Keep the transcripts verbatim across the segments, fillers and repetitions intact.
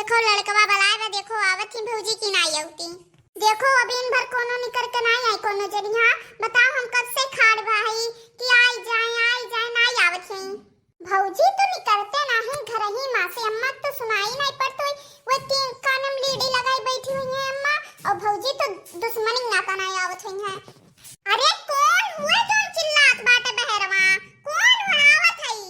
देखो लड़कवा बलाए बा, देखो आवत ही भौजी की नाई आवती। देखो अभी इन भर कोनो निकर के नाई आई कोनो जनी। हाँ बताओ, हम कब से खाड़ बा हई कि आई जाए, आई जाए, नाई आवत ही। भौजी तो निकरते नाही घर ही मा से, अम्मा तो सुनाई नाही पड़त होई। वो तीन कानम लीड़ी लगाई बैठी हुई है अम्मा, और भौजी तो दुश्मनी नाता नाही आवत हुई है। अरे कौन हुए जो चिल्लात बाटे बहरवा? कौन हुड़ावत हई?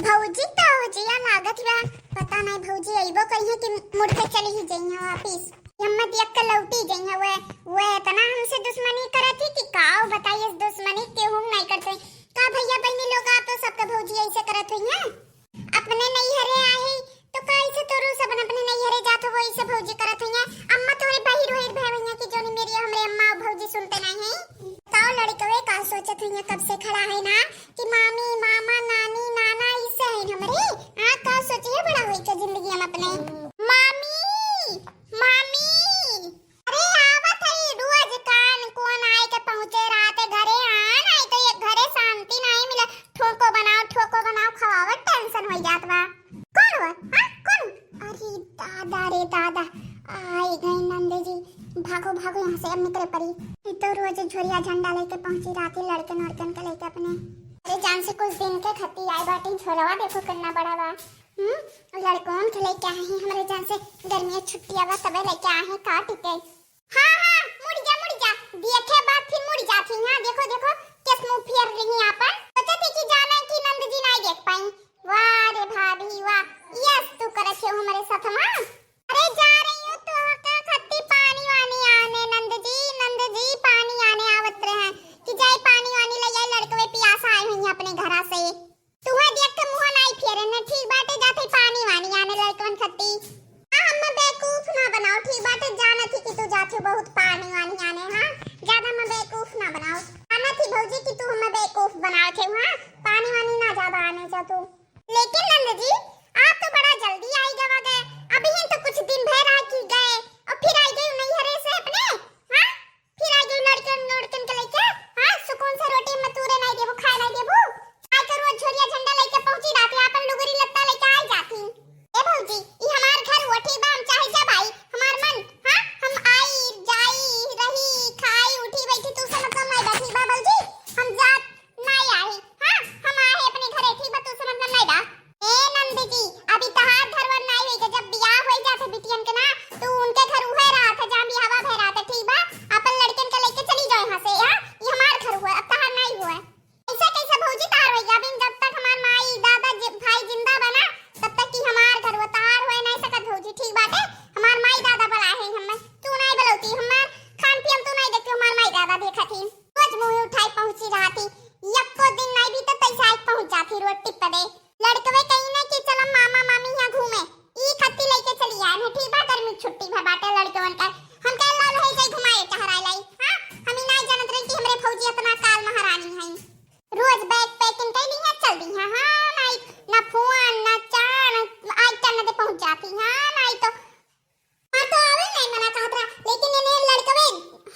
भौजी तो जिया लागत बा, पता नाही भौजी अइबो करिहे कि मुड़ के चली ही जइहे वापिस। अम्मा देख के लौटी जइहे। वे, वे इतना हमसे दुश्मनी करत ही कि काव बताई, इस दुश्मनी के हम नाही करते। का भैया बहनी लोग, आप तो सबके भौजी ऐसे करत हुई हैं? अपने नैहरे आए तो का ऐसे तोरू सब अपने नैहरे जात हो, ऐसे भौजी करत हुई हैं? अम्मा तोरे बाहिर होइर भय हुई हैं कि जोनी मेरी हमरे अम्मा और भौजी सुनते नाही हैं। बताओ लड़कवे का सोचत हुई हैं, कब से खड़ा है ना कि मामी, मामा, नानी, नाना ऐसे हैं हमरे। हाँ का सोचे है बड़ा होई के जिंदगी हम अपने मामी, मामी। अरे आवत हई, रोज कान कोन आए के पहुँचे रात घरे, हाँ, नाही तो ये घरे शांति नाही मिले। ठोको बनाओ, ठोको बनाओ, खवावत tension होई जात बा। कौन हुआ? हाँ, कौन? अरे दादा रे दादा, आई गई नंद जी, भागो भागो यहाँ से, अब निकले पड़ी। ई तो रोज झोरिया झंडा लेके पहुँची राती लड़कन वड़कन के लेके अपने। अरे जान से कुछ दिन के खती आई बाटी, झोलवा देखो कितना बड़ा बा। हम्म, लड़कन के लेके आई हैं हमरे जान से, गर्मी छुट्टिया बा तबे लेके आई हैं काट के। हाँ, हाँ, मुड़ जा, मुड़ जा। देखे बाद फिर मुड़ जाती। हाँ, देखो, देखो, केस मुंह फेर रही आपन। सोचत ही कि जाना कि नंद जी नाही देख पाई। वाह रे भाभी, वाह। यस, तू करत हो हमरे साथ मा। अरे जा रही हूँ तो का खत्ती पानी वानी आने, नंद जी, नंद जी, पानी आने आवत रहे हैं कि जाए पानी वानी ले आए, लड़कवे पियासा आए हुई हैं अपने घरा से। तुहे देख के मुँह नाई फेरे ने, ठीक बाटे, जात ही पानी वानी आने लड़कवन खत्ती। हाँ, हमें बेवकूफ ना बनाओ, ठीक बाटे, जानत ही कि तू जात हो बहुत पानी वानी आने, हाँ, ज्यादा हमें बेवकूफ ना बनाओ। जानत ही भौजी कि तू हमें बेवकूफ बनावत हो, हाँ, पानी वानी ना ज्यादा आने जा तू। लेकिन नंद जी, आप तो बड़ा जल्दी आई गवा गए, अभी ही तो कुछ दिन भर रह की गए और फिर आई गए नैहरे से अपने, हाँ? फिर आ गई लड़कन, लड़कन के लेके, हाँ, सुकून से रोटी में तूरे नाई देबू, खाए नाई देबू। आजकल रोज झोरिया झंडा लेके पहुंची जाती, आपन लुगरी लत्ता लेके आई जाती। ए भौजी, ई हमार घर हुआ, ठीक बा, हम चाहे जब आई, हमार मन, हाँ, हम आई, जाई, रही, खाई, उठी, बैठी, तू से मतलब नाई बा, ठीक बा भौजी, हम जात नाई आई, हाँ, हम आए अपने घरे, ठीक बा, तू से मतलब नाई बा। ए नंद जी, अभी तहार घर वर नाई होई के, जब बियाह होई जात है बिटियन के ना, तू उनके घर उहे रहत है, जहाँ बियाहवा भय रहत है, ठीक बा? अपन लड़कन के लेके चली जाओ यहाँ से, हाँ? ये हमार घर हुआ, अब तहार नाई हुआ। ऐसा कैसे भौजी तहार होई? अभी जब तक हमार माई, दादा, जि-, भाई जिंदा बा ना, तब तक की हमार घर हुआ, तहार हुए नाई सकत भौजी, ठीक बाटे? हमार माई दादा बुलाए हैं हमें, तू नाई बुलौती, हमार खान पियन तू नाई देखती, हमार माई दादा देखत ही। रोज मुँह उठाई पहुँची रहती, यक्को दिन नाई बीते तैसा आई पहुँच जाती रोड टिप दे। लड़कवे कही ना कि चलो मामा मामी यहाँ घूमे, ई खत्ती लेके चली आए हैं, ठीक बा, गर्मी छुट्टी भर बाटे लड़कवन का। हम कह लो ले जाई घुमाए टहराए लाई, हाँ? हम ही नाई जानत रही कि हमरे भौजी इतना काल महारानी हैं। रोज bag packing कर ली है, चल दी है, हाँ, नाई ना फोन, ना चाय, ना आई टन दे पहुँच जाती, हाँ, नाई तो हाँ, तो आवे नहीं मना कहत रहा, लेकिन इन्हें लड़कवे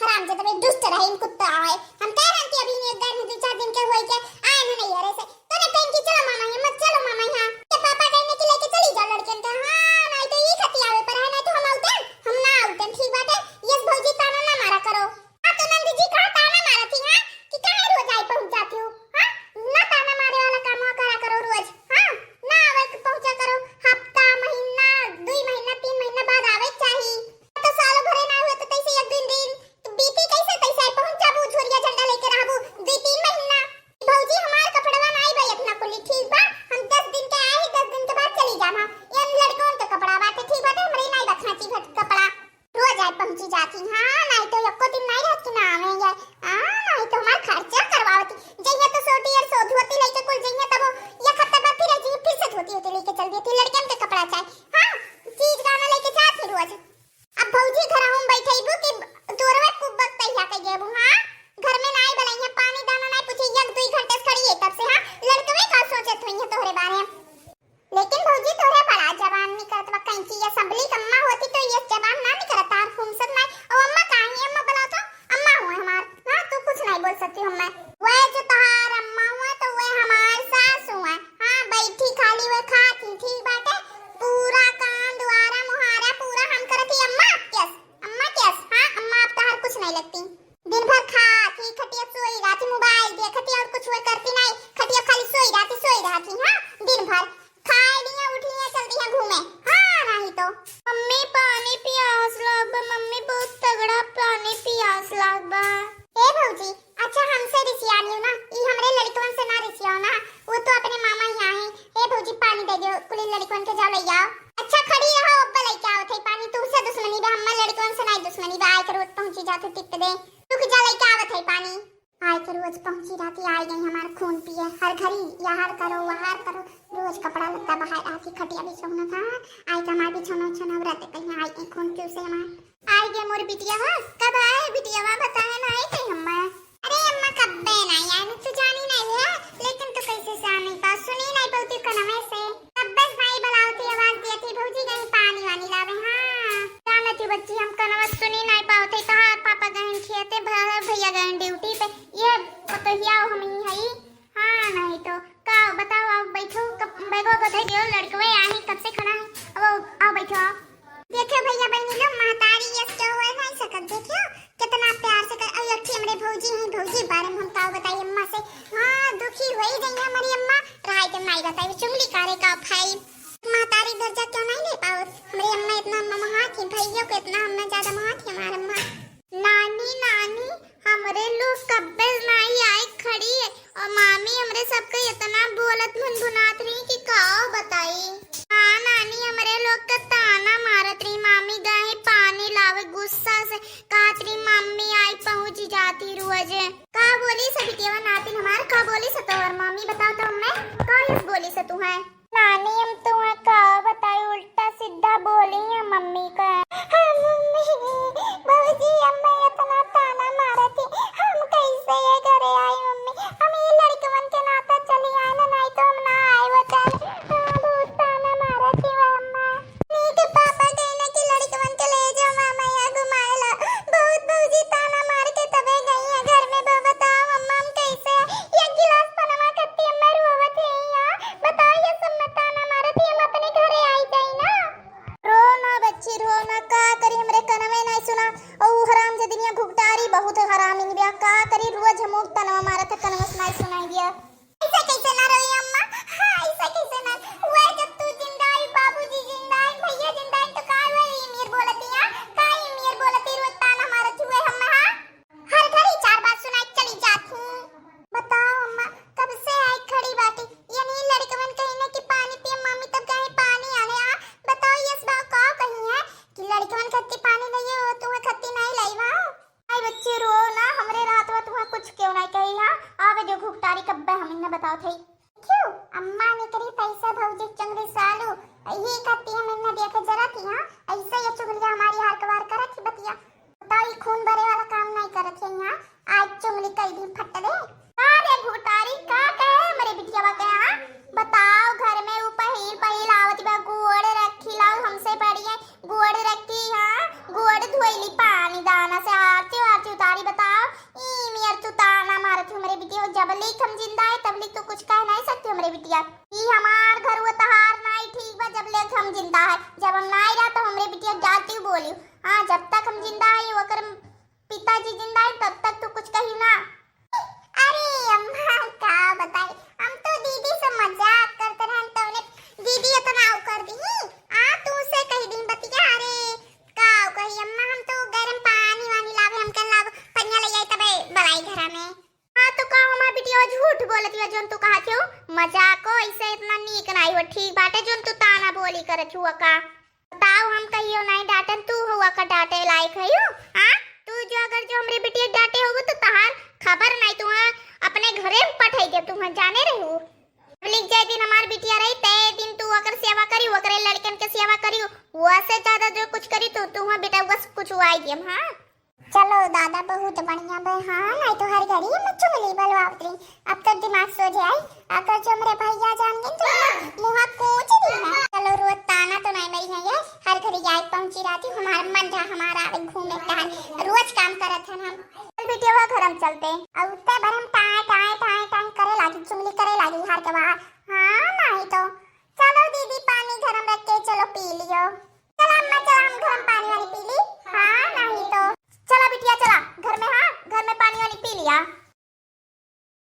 हरामजादवे दुष्ट रहे, इन कुत्ता आए। हम कह रहे कि अभी इन्हें एक घर में दो चार दिन के होई के आए ना नहीं हरे से, तो ने कहें कि चलो मामा यहाँ मत, चलो मामा यहाँ। ये पापा कहने कि लेके चली जाओ लड़कन का, हाँ, नहीं तो ये खत्ती आवे पर है, नहीं तो हम आउते, हम ना आउते, ठीक बात है, यस भौजी ताना ना मारा करो। हाँ, तो नंद जी का ताना मारा थी, हाँ, कि काहे रोज आई पहुँच जाती हो, हाँ, ना ताना मारे वाला काम करा करो रोज, हाँ, ना आवे के पहुँचा करो, हफ्ता, महीना, दुई महीना, तीन महीना बाद आवे के चाही। तो सालों भरे ना हुए तो तैसे एक दिन दिन तो बीती कैसे, तैसे आई पहुँच जाबू, झोरिया झंडा लेके रहबू दुई तीन महीना। भौजी हमार कपड़वा नाई बा इतना कुली, ठीक बा, हम दस दिन के आए ही, दस दिन के बाद चली जाना। ये लड़कन के कपड़ा बाटे, ठीक बाटे, हमरे नाई बा खांची भर कपड़ा। रोज आई पहुँची जाती, हाँ, नाई तो एको दिन नाई रहत कि ना आवे ये, हाँ, नाई तो हमार खर्चा करवावती। जइया तो सोटी और सो धोती लेके कुल जइया तब वो एक हफ्ता बाद फिर आई, फिर से धोती होती लेके चल देती, लड़कन के कपड़ा चाहे, हाँ, चीज गाना लेके जाती रोज। अब भौजी घर हम बैठेबू कि तोरवे कुब्बक तैया के गेबू, हाँ? घर में नाई बलैया, पानी दाना नाई पूछे, एक दुई घंटे से खड़ी है तब से, हाँ? लड़कवे का सोचत हुई है तोहरे बारे में। लेकिन भौजी तोहरे बड़ा जबान निकलत बा, कैंची assembly के अम्मा होती तो ये जबान ना निकलत, तार फुर्सत नाई। और अम्मा कहाँ है? अम्मा बुलाओ तो, अम्मा हुए हमार, हाँ? तू कुछ नाई बोल सकती हूँ मैं। वह जो तहार अम्मा हुआ तो वह हमार सास हुआ, हाँ? बैठी खाली वह खाती, ठीक बाटे? पूरा काम दुआरा मुहारा से टिप दे। रुक जा, लइके आवत है पानी। आइ के रोज पहुँची रहती, आइ गई हमार खून पिए। हर घड़ी यहर करो, वहर करो, रोज कपड़ा लत्ता बहार रहती, खटिया बिछौना था। आइ के हमार बिछौना उछौना अब रहते कहीं, आइ गई खून चूसे हमार। आइ गई मोर बिटिया, हाँ, कब आए बिटिया, वहाँ बताए ना आइ गई अम्मा। अरे अम्मा, कब्बे नाहीं आए, तू जानी नाहीं है, लेकिन तू कैसे से आ नाहीं पा, सुनी नाहीं पावती कनवे से। कब्बे से भाई बुलावती, आवाज दिया थी, भौजी गई पानी वानी लावे, हाँ। जानत ही बच्ची, हम कनवा सुनी नाहीं पावत है, तहार पापा गए खेते, भ-, भैया गए ड्यूटी पे, ये पतोहिया हम ही हई। हाँ, नाहीं तो का बताओ, आओ बैठो, कब बैगो को धर दियो, लड़कवे आही कब से खड़ा है, अब आओ, आओ बैठो, आओ। देखियो भैया बहिनी लोग, महतारी यस के होए नाहीं सकत, देखियो कितना प्यार से कर, अरे अखी हमरे भौजी हैं, भौजी बारे में हम का बताई अम्मा से, हाँ दुखी होई गई हमारी अम्मा, राय के माई बताई चुंगली करे का भाई, महतारी दर्जा क्यों नाहीं ले पावत, हमरी अम्मा इतना अम्मा महा थी, भैया को इतना अम्मा ज्यादा महा थी हमार अम्मा। नानी, नानी, हमरे लोग कब्बे से नाहीं आइ खड़ी है, और मामी हमरे सबके इतना बोलत भुनभुनात रही कि का बताई। हाँ नानी, हमरे लोग के ताना मारत रही, मामी गए पानी लावे गुस्सा से, कहत रही मम्मी आइ पहुँच जाती रोज। का बोली स बिटिया नातिन हमार, का बोली स तोहर मामी, बताओ तो हमें, का यस बोली स तू है? नानी, हम तुम्हें का बताई, उल्टा सीधा बोली है मम्मी का। हाँ, मम्मी, भौजी, अम्मा इतना ताना मारत ही, हम कैसे ये घरे आई मम्मी? हम ये लड़कवन के नाता चली आए ना, नाहीं तो हम ना आए वतन। हाँ, बहुत ताना मारत ही वो अम्मा। नीक पापा कहना कि लड़कवन के ले जाओ मामा यहाँ घुमाए ला। बहुत भौजी ताना मार के तबे गई है घर में। ब-, बताओ अम्मा, हम कैसे एक गिलास पनवा खत्ती अम्मा रोवत है यहाँ। बताओ ये सब मत ताना मारत ही, हम अपने घरे आई जाई ना। रो ना बच्ची, रो ना, का करी हमरे कनवे नाहीं सुना। और उ हराम जदिनिया घुघटारी बहुत हरामी बिया, का करी रोज हम तनवा मारत है, कनवा से नाहीं सुनाई दिया। ऐसा कैसे ना रोई अम्मा? हाँ, ऐसा कैसे ना? वह जब तू जिंदा आई, बाबूजी जिंदा आई, भैया जिंदा आई, तो का हुआ ई मीर बोलती, हाँ? का ई मीर बोलती, रोज ताना मारत हुए हम, हाँ? हर घड़ी चार बात सुनाई चली जात हूँ। बताओ अम्मा, कब से आई खड़ी बाटी? यानी लड़कवन कहीं ना कि पानी पिए, मम्मी तब गए पानी आने, आ? बताओ यस बाव का कहीं है कि लड़कवन खत्ती पानी नहीं हो, तुम्हें खत्ती नहीं लाई वहाँ? आई बच्ची, रो ना, हमरे रात में तुम्हें कुछ क्यों नहीं कही, हाँ? आवे जो घुघटारी कब्बे हम इन्हें बताओ थे। क्यों? अम्मा ने करी पैसा भौजी चंगरी सालू, यही खाती हम इन्हें देखे जरा थी, हाँ? ऐसे ये चुगलिया हमारी हार कवार करत थी बतिया। बताओ, ये खून भरे वाला काम नहीं करत है यहाँ, आज चुगली कई दिन फट दे। का रे घुघटारी, का कहे हमरे बिटिया के, हाँ? बताओ, घर में ऊ पहिल पहिल आवत बा, गोड़ रखी लाओ हमसे बढ़िया, गोड़ रखी, हाँ, गोड़ धोइली पानी दाना से आरती आरती उतारी। बताओ, ई मियर तू ताना मारत हमरे बिटिया, जब लेक हम जिंदा है तब लेक तू कुछ कह नहीं सकती हमरे बिटिया। ई हमार घर वो तहार नाई ठीक बा, जब लेक हम जिंदा है, जब हम नाई रहा तो हमरे बिटिया जाती बोली, हाँ, जब तक हम जिंदा है ओकर पिताजी जिंदा है तब तक तू कुछ कही ना। अरे अम्मा, का बताई, हम तो दीदी से मजाक करते रहन, तो उन्हें दीदी इतना उ कर दी, आ तू से कही दिन बतिया। अरे का कही अम्मा, हम तो गरम पानी वानी लावे, हम कन लाव पनिया ले आई तबे बलाई घरा में। हाँ तो का हमार बिटिया झूठ बोलत हुआ, जोन तू कहा क्यों मजाक हो, ऐसे इतना नीक नाई हो, ठीक बाटे जोन तू ताना बोली करत हुआ का। बताओ, हम कहियो नाई डांटन, तू हुआ का डांटे लायक है यू? हाँ, तू जो अगर जो हमरे बिटिया डांटे होबू तो तहार खबर नाई, तू हाँ अपने घरे में पठाई दे, तू हाँ जाने रहू। पब्लिक जे दिन हमार बिटिया रही ते दिन तू ओकर सेवा करी, ओकरे लड़कन के सेवा करी, वो से ज्यादा जो कुछ करी तू, तू हाँ बेटा वो से कुछ आई दियम। हाँ चलो दादा, बहुत बढ़िया बे। हाँ, नाई तो हर घड़ी में चुगली बलवावत रही। अब तो दिमाग सोझे आई, अगर जो हमरे भैया जान गए तो मुँह कूच दी है। चलो रोज ताना तो नाई मरी है ये, हर घड़ी आई पहुँची रहती, हमारा मन था हमारा आवे घूमे टहल, रोज काम करत हन हम। चल बिटिया, घर हम चलते। अब उत्ते भर हम टाए टाए